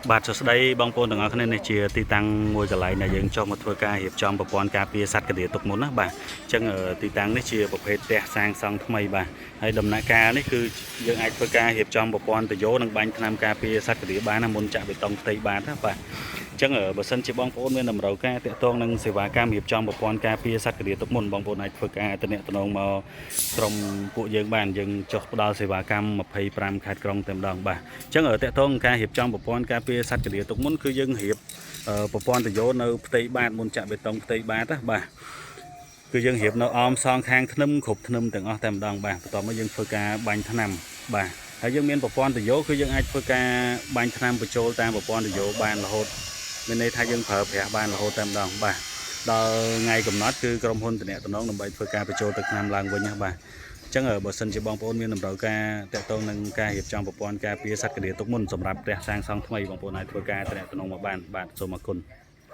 បាទសួស្តីបងប្អូនទាំងអស់គ្នានេះជាទីតាំងមួយកន្លែងដែលយើងចុះមកធ្វើការរៀបចំប្រព័ន្ធការពារសត្វកណ្ដៀរទុកមុនណាបាទអញ្ចឹងអឺទីតាំងនេះជាប្រភេទផ្ទះសាងសង់ថ្មីបាទហើយដំណាក់កាលនេះគឺយើងអាចធ្វើការរៀបចំប្រព័ន្ធទុយោនិងបាញ់ថ្នាំការពារសត្វកណ្ដៀរបានណាមុនចាក់បេតុងផ្ទៃបាតណាបាទអញ្ចឹងអឺបើសិនជាបងប្អូនមានតម្រូវការទាក់ទងនឹងសេវាកម្មរៀបចំប្រព័ន្ធការពារសត្វកណ្ដៀរទុកមុនបងប្អូនអាចធ្វើការទំនាក់ទំនងមកក្រុមពួកយើងបានយើងចុះផ្ដល់សេវាកម្ម25ខេត្តក្រុងតែម្ដងបាទអញ្ចឹងទាក់ទងនឹងការរៀបចំប្រព័ន្ធការពារសត្វកណ្ដៀរទុកមុនគឺយើងរៀបអឺប្រព័ន្ធទុយោនៅផ្ទៃបាតមុនចាក់បេតុងផ្ទៃបាតណាបាទគឺយើងរៀបនៅអមសងខាងធ្នឹមគ្រប់ធ្នឹមទាំងអស់តែម្ដងបាទបន្ទាប់មកយើងធ្វើការបាញ់ថ្នាំបាទហើយយើងមានប្រព័ន្ធទុយោគឺយើងអាចធ្វើការបាញ់ថ្នាំបញ្ចូលតាមប្រព័ន្ធទុយោបានរហូតមានន័យថាយើងប្រើប្រាស់បានរហូតតែម្ដងបាទដល់ថ្ងៃកំណត់គឺក្រុមហ៊ុនតំណតំណងដើម្បីធ្វើការបញ្ចូលទឹកថ្នាំឡើងវិញណាបាទអញ្ចឹងបើសិនជាបងប្អូនមានតម្រូវការទាក់ទងនឹងការរៀបចំប្រព័ន្ធការពារសត្វកណ្ដៀរទុកមុនសម្រាប់ផ្ទះសាងសង់ថ្មីបងប្អូនអាចធ្វើការតំណតំណងមកបានបាទសូមអរគុណ។